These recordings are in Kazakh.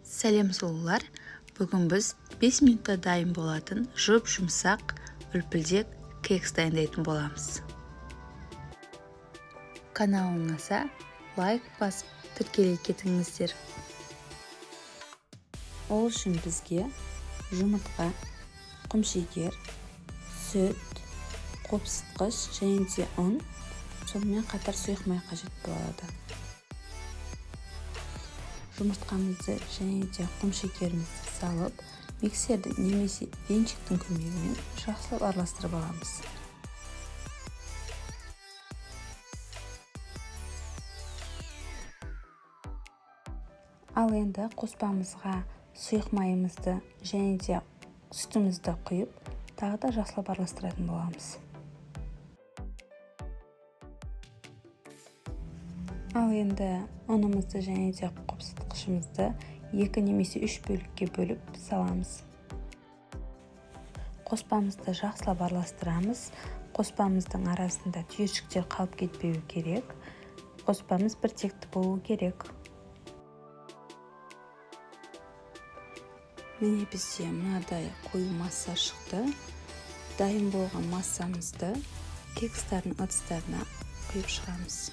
Сәлем, сұлулар! Бүгін біз 5 минутта дайын болатын жұп-жұмсақ, үлпілдек кекс дайындайтын боламыз. Каналым ұнаса, лайк басып, тіркеле кетіңіздер. Ол үшін бізге жұмыртқа, құмшекер, сүт, қопсытқыш және де ұн, сонымен қатар сұйық май қажет болады. Жұмыртқамызды және де құмшекерімізді салып, миксердің немесе венчиктің көмегімен жақсылап араластырып аламыз. Ал енді қоспамызға сұйық майымызды және де сүтімізді құйып, тағы да жақсылап араластыратын боламыз. Ал енді ұнымызды және де қопсытқышымызды 2 немесе 3 бөлікке бөліп саламыз. Қоспамызды жақсылап араластырамыз. Қоспамыздың арасында түйіршіктер қалып кетпеуі керек. Қоспамыз біртекті болу керек. Міне, бізде мынадай қою масса шықты. Дайын болған массамызды кекстардың ыдыстарына құйып шығамыз.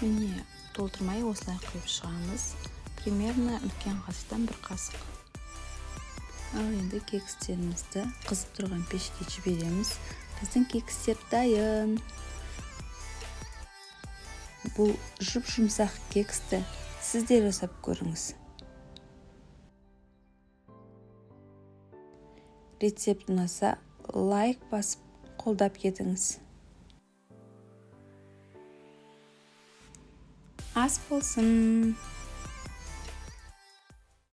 Міне, толтырмай осылай құйып шығамыз. Примерно үлкен қасықтан бір қасық. Ал енді кекстерімізді қызып тұрған пешке жібереміз. Біздің кекстер дайын. Бұл жұп-жұмсақ кексті сіз де жасап көріңіз. Рецепт ұнаса, лайк басып, қолдап кетіңіз. Ас болсын!